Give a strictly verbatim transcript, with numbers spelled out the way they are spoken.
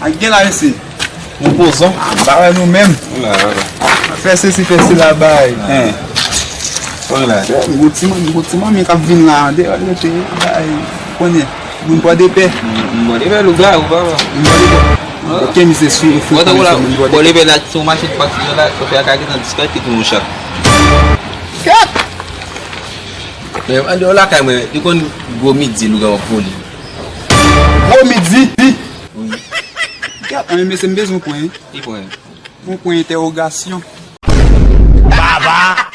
Ak gen la, mesye. Yon pozon. Ba wè nou menm. Fè sesi, fè sela, bay. Hein. Konn la. M gon ti manmi, m gon ti manmi k ap vin la andeyò, l rete, bay. Konnen. Moun bò de pè. Moun bò de pè, lougawou, papa. Moun bò de pè. Ok, misye sou, sou. Bon, tankou la, moun bò de pè. Bò de pè la, se yon machin fak, se la, chofè a ka gentan disparèt, li pran yon chat. Kèt! Men andeyò lakay mwen, li konn gwo midi, lougawou ap vole. Gwo midi? Wi. Kèt, anben, mesye, m bezwen pran, wi. Ki pran? Yon pwen entèwogasyon. Baba!